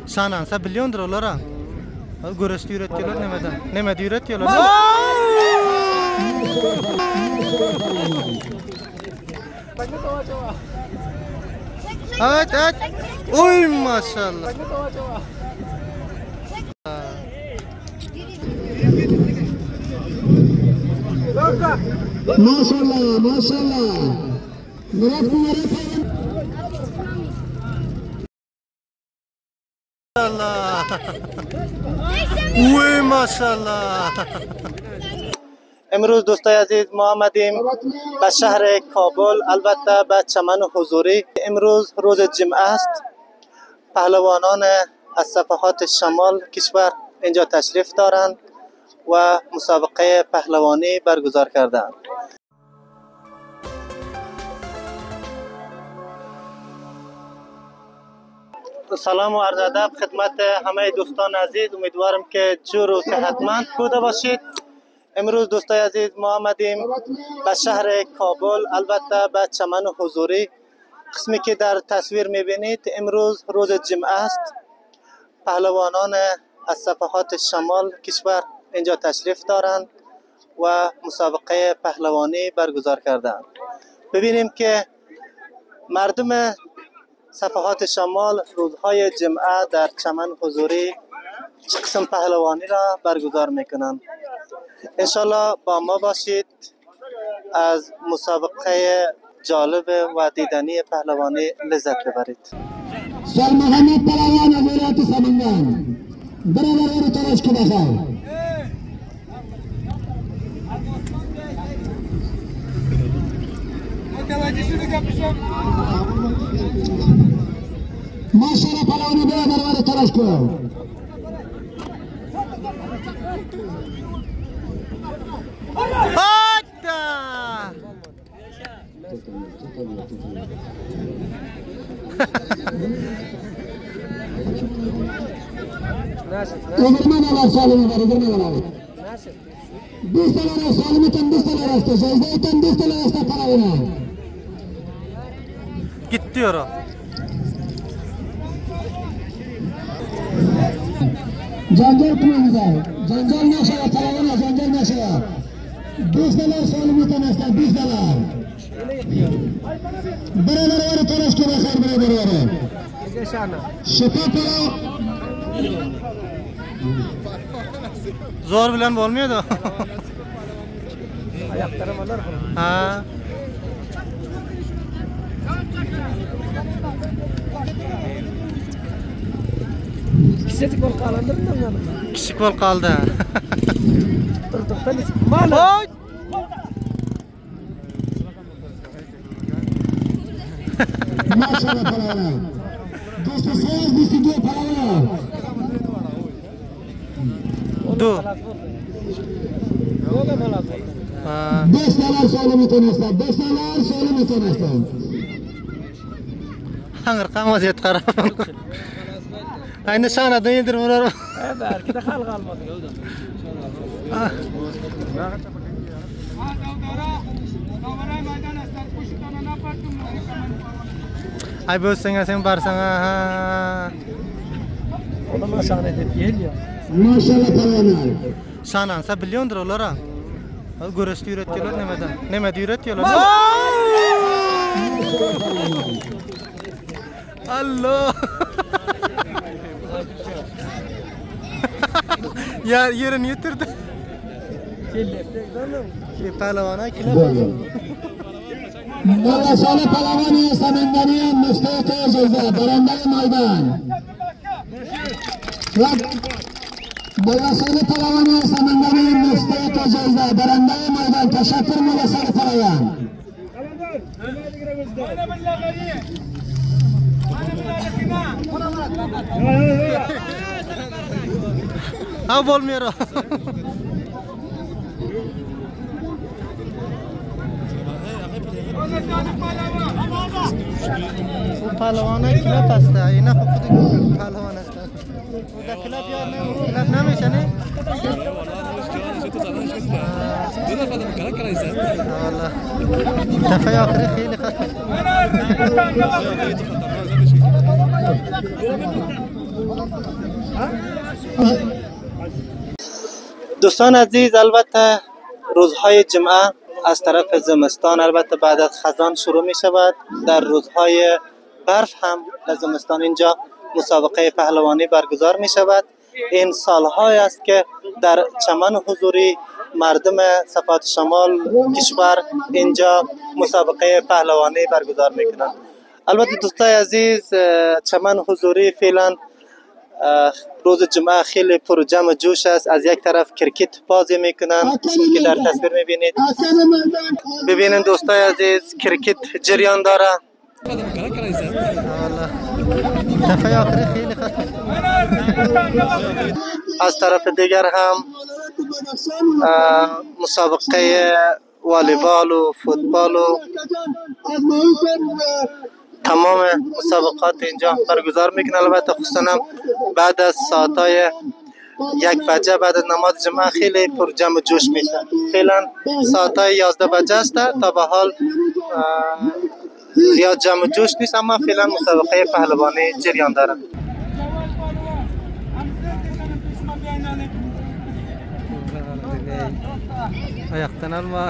Şanansa biliyordur olara. Görüştü ürettiler nemeden. Nemede üretiyorlar. Evet evet. Oy maşallah. Maşallah maşallah. Allah. Uy maşallah. امروز دوستای عزیز ما آمدیم به شهر کابل، البته به چمن حضوری. امروز روز جمعه است. پهلوانان از صفحات شمال کشور اینجا تشریف دارند و مسابقه پهلوانی برگزار کردند. سلام و عرض ادب خدمت همه دوستان عزیز. امیدوارم که جور و صحتمند بوده باشید. امروز دوستای عزیز ما آمدیم به شهر کابل، البته به چمن حضوری. قسمی که در تصویر میبینید امروز روز جمعه است. پهلوانان از صفحات شمال کشور اینجا تشریف دارند و مسابقه پهلوانی برگزار کردند. ببینیم که مردم صفحات شمال روزهای جمعه در چمن حضوری چه قسم پهلوانی را برگزار میکنند. انشالله با ما باشید، از مسابقه جالب و دیدنی پهلوانی لذت ببرید. سال محمد پهلوان از ولایت سمنگان برادر تلاش که بخیر. ماشاءالله پهلوانی برادر تلاش کن. Hatta! Öldürme salimi var, öldürme var. 20 dolar salimi tam 20 dolar asta, jayzayı tam 20 dolar asta palavına. Git diyor o. Janjal kılmamıza, janjal naşaya, palavına, janjal naşaya. 5 dolar salimi tam asta, 5 dolar. Beraber var, telaş ki bakar beraber var. Şepa palav. Zor bilen olmuyor da. Ayaklarım alır. Ha. Küçük bol kaldı mı? Küçük bol kaldı. Dur dur. Oy! Maşallah palavra. 28 22 palavra. Du. 5 dolar solimi to'lasdan, 5 dolar solimi to'lasdan. Hangir vaziyat qarab. Ayni shanadan yedirib urar. Belki de xalq almadı. Ay bo'lsang sen barsang ha. Odamlar shana deb geliyor. Maşallah palavra. Shanansa biliyordur olara. Görüştü üretiyorlar nemeden. Nemede üretiyorlar. Allah. Ya yerini yitirdi. Pahlavana kilo. Molla Salih Pahlavani Samangani mustahiq jayza barandai maydon. Molla Salih Pahlavani Samangani mustahiq jayza barandai maydon. Tashakkur Molla Salih Pahlavon. Ha bo'lmuyor. Bu pahlavana kilap hasta. Ina xuddi pahlavon hasta. Da kilap yo ne kilap nima ne? والله دفعه آخری خیلی خطر. دوستان عزیز، البته روزهای جمعه از طرف زمستان، البته بعد از خزان شروع می شود. در روزهای برف هم در زمستان اینجا مسابقه پهلوانی برگزار می شود. این سالهای است که در چمن حضوری مردم صفات شمال کشور اینجا مسابقه پهلوانی برگزار می کنند. البته دوستای عزیز، چمن حضوری فعلا روز جمعه خیلی پر جمع جوش است. از یک طرف کرکت بازی میکنن که در تصویر میبینید. ببینید دوستای عزیز، کرکت جریان داره. از طرف دیگر هم مسابقه والیبال و فوتبال و تمام مسابقات اینجا برگزار میکنه. البته خصوصا بعد از ساعتای 1 بجه بعد از نماز جمعه خیلی پر جمع جوش میشه. فعلا ساعتای 11 بجه است، تا به حال زیاد جمع جوش نیست، اما فعلا مسابقه پهلوانی جریان داره. Ayaktan alma.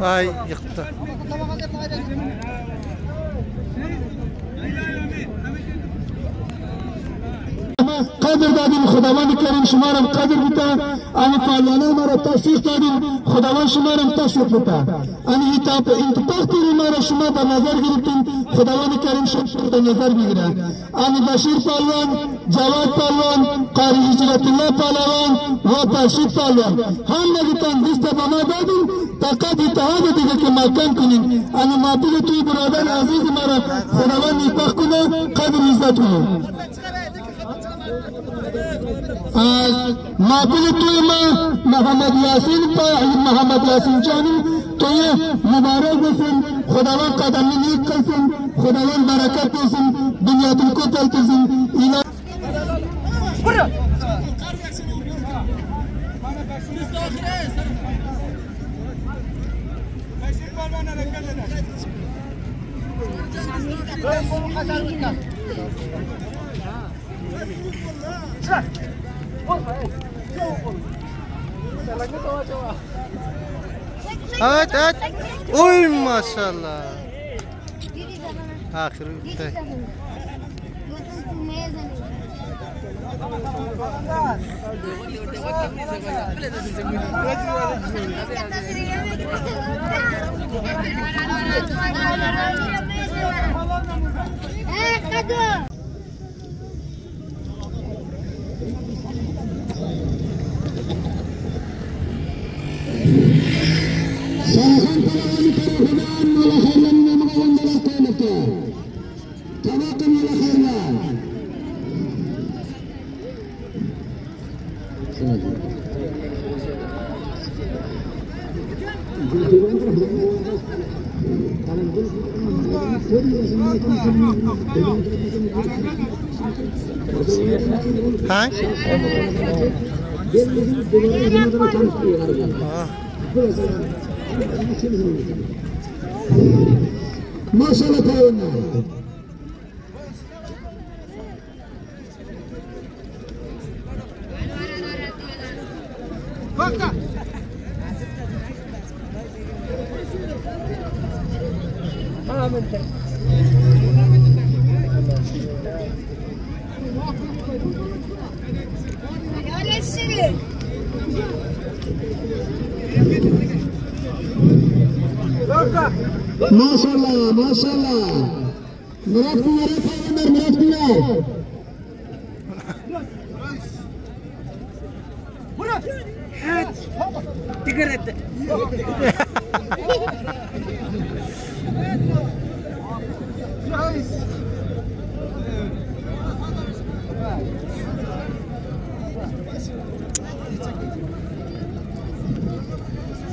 Ay yıktı. قدر دادیم، خداوند کریم شما را قدر بده. امی پهلوانان ما را توفیق دادیم، خداوند شما را توفیق بده. امی انتپاق ما را شما در نظر گرفتیم، خداوند کریم شما در نظر بگیره. امی بشیر پهلوان، جواد پهلوان، قاری هجرت الله پهلوان و پرشید پهلوان همگیتان دست به ما دادیم فقط اتحاد دیگه که محکم کنیم. امی معطل توی برادر عزیز ما را خداوند نیکبخت کنه، قدر عزت کنه. معقول توی ما محمد یاسین محمد یاسین جانی توی مبارک بسن، خداوند قدمی نیک کسن، خداوند برکت بسن، دنیاتون کتل تسن. اینا Evet evet. Oy maşallah. Ahir bitti. Ha? Maşallah payonlar. ماشاءالله ماشاءالله. مراد کنار پایندر، مراد کنار.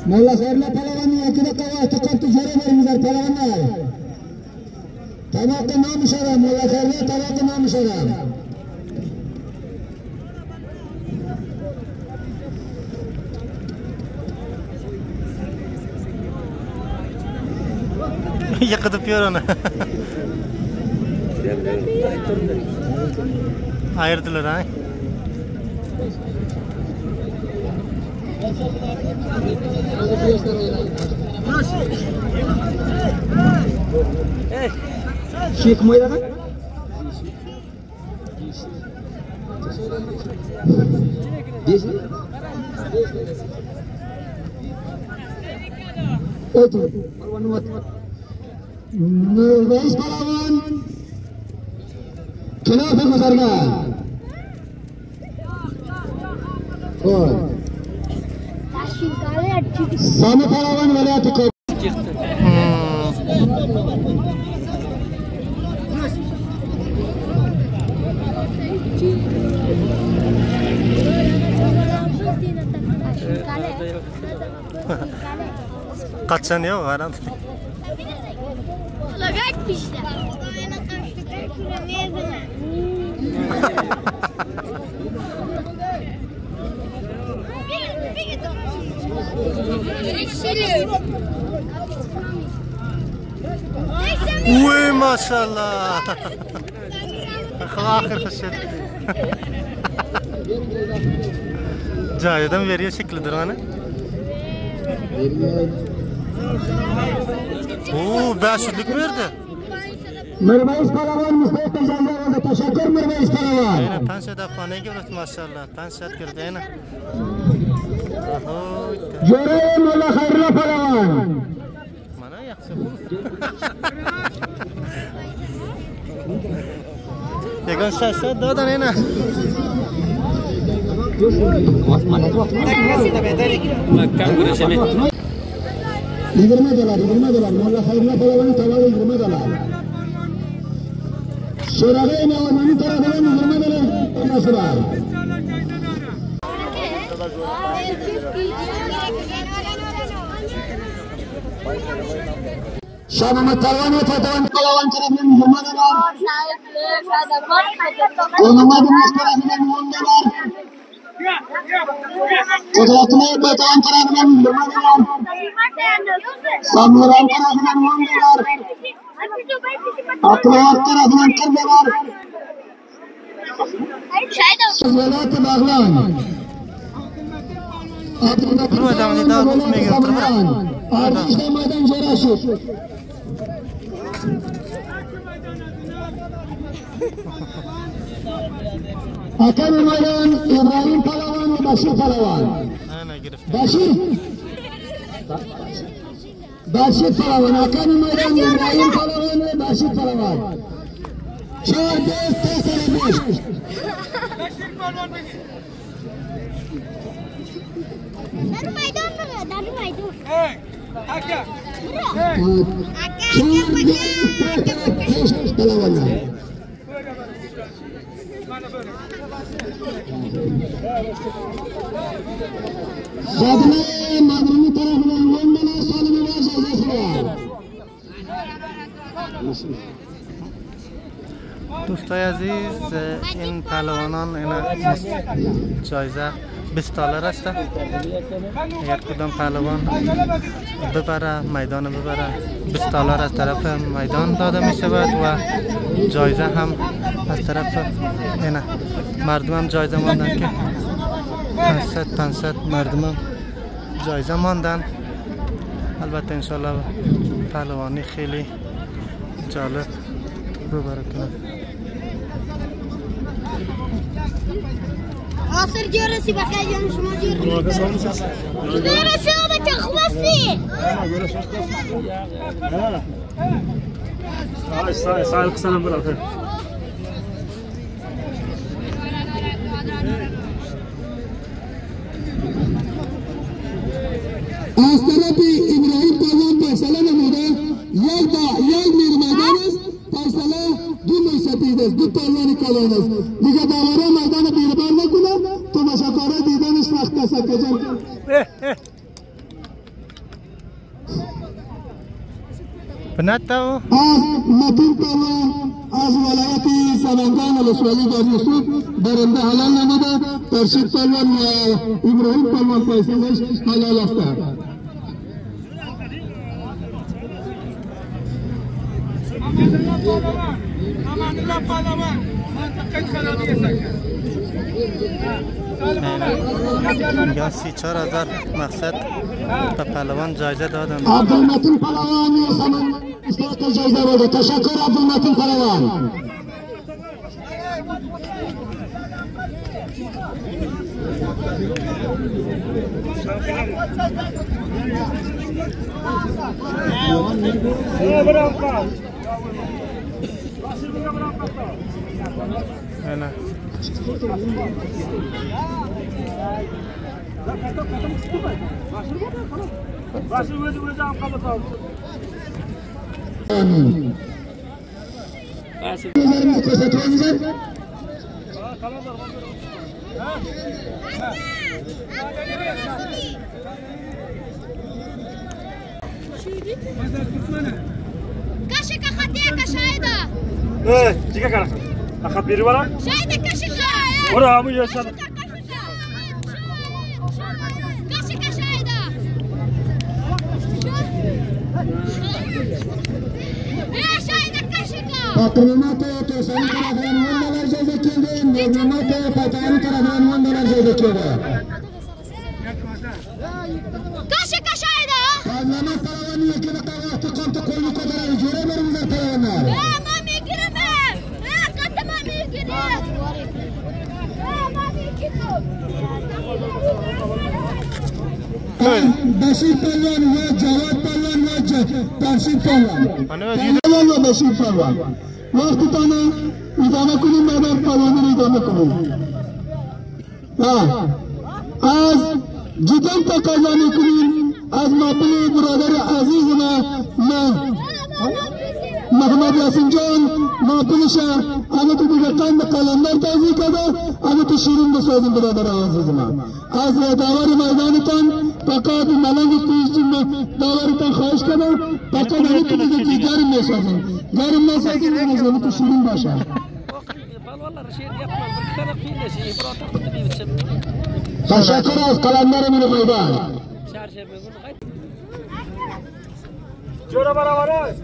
مولا خیرلا پهلوانی یکی دقیقه وقت قبط جوره برمیزر پهلوانlar. طبق نام شدم مولا خیرلا، طبق نام شدم. Yiqitib yor onu. Ayırdılar ha. Şeyh Moyla رئیس پهلوان خلاف گذرگاه. سامي پهلوان ولایت کابل. Kaçan yok herhalde. Uy maşallah. Ahir xashit. Joyidan veriyor shekillidir ana. Oo, 500'lük verdi. Mirvais Pahlavon mustahiq jayza oldi. Tashakkur Mirvais Pahlavon. Aynen 500 afg'onga girdi maşallah. 500 girdi aynen. Jo'ra Mulla Xayrullo Pahlavon. Mana yaxshi. Yagon 600 dodan aynen. $20, $20. Mulla Xayrullo Pahlavonning tavali $20. Sho'rag'ay Navonning tarafidan $20 nasib. Shah Palvon va Fatavon Palvon tarafidan $20. Qo'lmamad tarafidan $10. Qudratli Fatavon tarafidan $20. Samuran tarafidan $10. Abdullah tarafidan $40. Viloyati Bag'lon. Artishda maydon jo'rashuv. Hakam maydon Ibrohim Palvon va Bashir Palvon. Bashir Palvon, hakam maydon Ibrohim Palvon va Bashir Palvon. 4 5 5. Bashir Palvon begi. Dar maydon nima? Dar maydon. Hey, aka. Aka, Sadma Madrini tarafından $10 salimi var cezası var. دوستای عزیز این پهلوانان اینا جایزه $20 است. اگر کدام پهلوان ببره میدان ببره $20 از طرف میدان داده می شود و جایزه هم از طرف اینا مردم هم جایزه ماندن که 500 مردم هم جایزه ماندن. البته انشالله پهلوانی خیلی جالب ببره کنه. آخر جرسی بخیر جان شما جرسی. از طرف ابراهیم پهلوان فیصله نموده یک با یک میر میدان است فیصله دو موی است دو پهلوان کلان است دیگه داورا میدان بیربار نکنه تماشاکارا دیدنش وقت است که جان از متین پهلوان از ولایت سمنگان ولسوالی داریوسوف برنده حلال نموده فرشید پهلوان و ابراهیم پهلوان فیصلهش حلال است. یا 34,000 مقصد به پهلوان جایزه دادن. عبدالمتین پهلوان سمنگان جایزه برده. تشکر عبدالمتین پهلوان. Кашика хатека шайда. Чика кара. Ахат бери бара. Шайда кашика. Ора аму яшада. Кашика шайда. Шайда кашика. Patronat to'sani tarafdan 10 dollar joyza keldi. Nurmat Patani tarafdan 10 dollar joyza keldi. Кашика шайда. Parlament palvonni yakuni vaqti qoldi, qo'lni ko'taradi. Jo'ra beringlar palvonlar. Men megiraman. Qatta men megiraman. Bashir palvon va Javod palvon va Jamshid palvon. Palvon va Bashir palvon. Vaqti tana idoma qiling, madar palvonni idoma qiling. از جدا تقاضا میکنیم از مابل برادر عزیز ما محمد یاسین جان مابلش انا تو دیگه قند قلندر تازی کرده انا تو شیرین بسازیم برادر عزیز ما از داور میدانتان فقط ملنگ کویش داورتان خواهش کردم فقط انا تو دیگه گرم میسازیم گرم نسازیم انا تو شیرین باشه. تشکر از قلندر من میدان. جورا برابر است.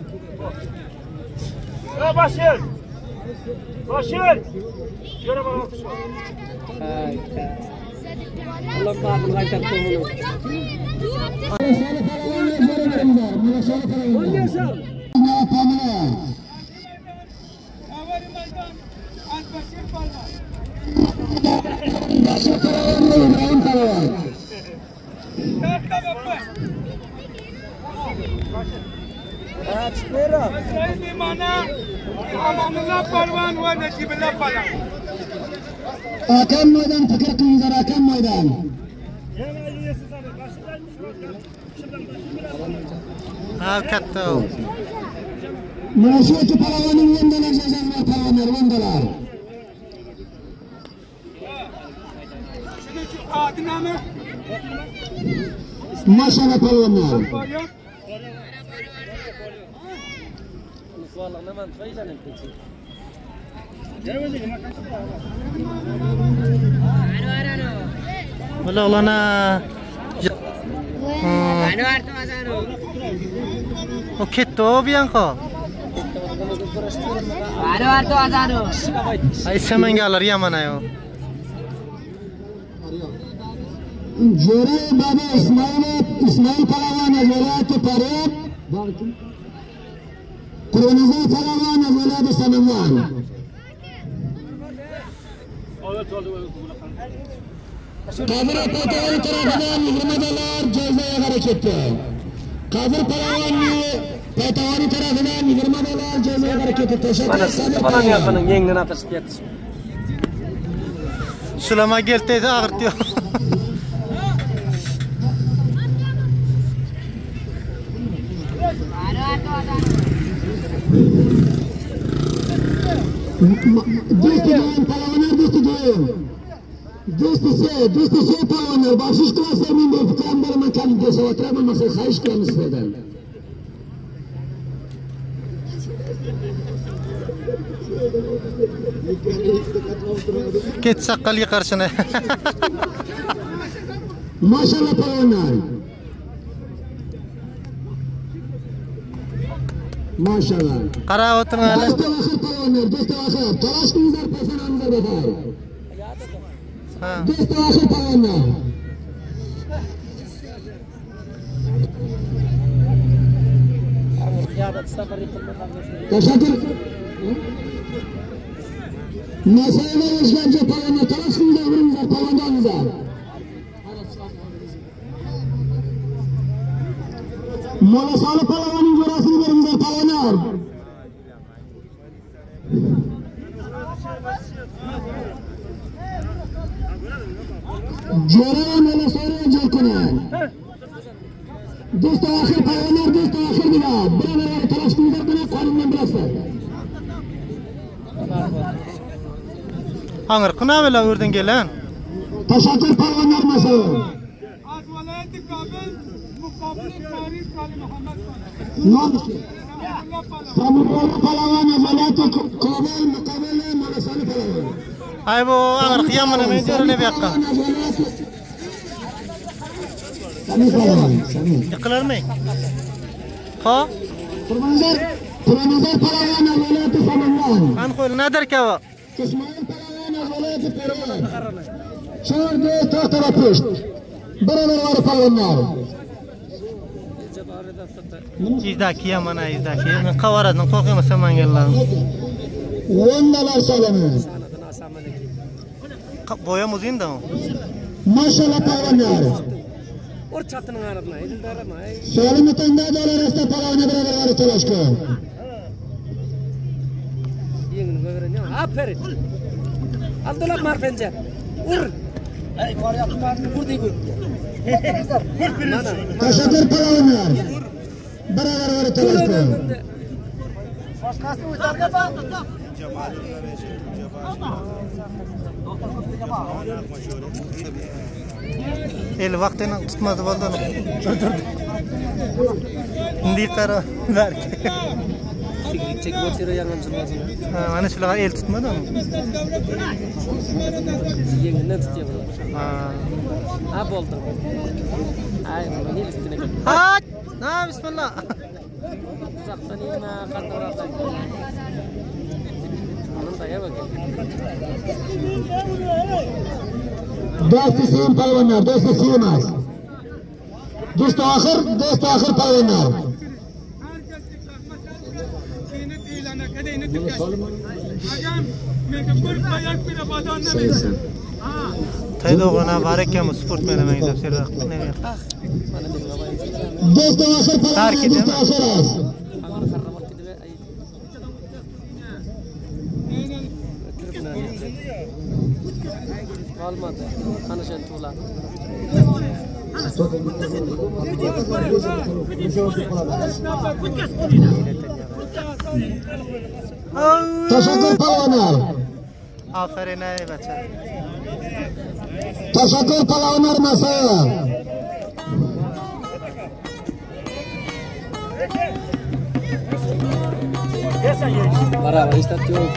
باشیر باشیر جورا برابر. اکم میدان فکر کنید اکم میدان katta mana shu ikki palvonning 10 dollar jazosi bor palvonlar 10 dollar. Maşallah palvonlar. Ular O ketdi bianco. Ay samangalar yomon ayo. Jo'ra baba İsmail Palavan az vilayati Faryab, Qur'onizor Palavan az vilayati Samangan. Qadir Paytavoni tarafidan $20 joiza yig'ara ketdi. Qadir Palvonni Paytavoni tarafidan $20 joiza yig'ara ketdi. Teşekkür. Bana yapmanın yengen atışıp yetiş. Sulama gel teyze ağırtıyor. Do'sti se palvonlar, baxshish qilasizlar, men befikrim beraman, kalim desa o'tiraman, masalan, xahish qilamiz sizlardan. Ket saqqalga qarshini. Mashallah palvonlar. Mashallah. Qarab o'tiring hali. Do'sti oxir palvonlar, do'sti oxir. Talash qilinglar, paysanamizlar bexair. Do'sti oxir palvonlar. Teşekkür. Masaya o'zgarchi palvonlar, talash qilinglar, uringlar, palvondoninglar. Molasoli palvonning jo'rasini beringlar, palvonlar. Jo'ra Molasoli jo'rkuni. Do'sti oxir palvonlar, do'sti oxir degan. Birodarlar, talash qilinglar, buni qonundan bilasizlar. Angır qına bile o'rdan gelen. Teşekkür palvonlar masaya. Az vilayet Kabul muqobil Paris Qali Muhammad Samurbola palvon vilayet Kabul muqobil Molasoli palvon. Ay bu angır qiyamini men jo'rani bu yoqqa. Yiqilarmang. Ha? Qurbanzar palvon vilayet Samangan. An qo'yil Nadir kava. Ismoil palvon vilayet Pervan. Chorda to'xtaba pusht. Birodarlar palvonlar. Izdaki mana izdaki. Men qavaradan qo'rqaman Samanganlar. $10 solami. Boyam o'zingda. Mashallah palvonlar. Or chatining aradına, edildarama. Solimi tanda dolar arasida palvonni birodarlar talashdi. Yengini qo'yavering. Aferin. Abdullah Marpenja. Ur. Ey, boryapman, ur deydi. Teşekkür palvonlar. Birodarlar talashdi. Boshqasini o'targa bor. El vaqtini tutmadi bo'ldi. Indi qara barki. Chekib o'tira yangan chulmasini. Ha, mana shular el tutmadimi? Yengidan tutyapti. Ha. Ha bo'ldi. Ay, mana üstüne ketdi. Ha, na bismillah. Uzoqdan nima qanday. Do'sti sevim palvonlar, do'sti sevmas. Do'sti oxir, do'sti oxir palvonlar. Taydo'g'ana barakami sport meni deb seraq. Do'sti oxir palvonlar, do'sti oxir. Olmadı. Ana sen tuğla. Teşekkür palvonlar. Aferin ey bacha. Teşekkür palvonlar masaya. Barabar istat yo'q.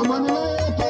Amanullah.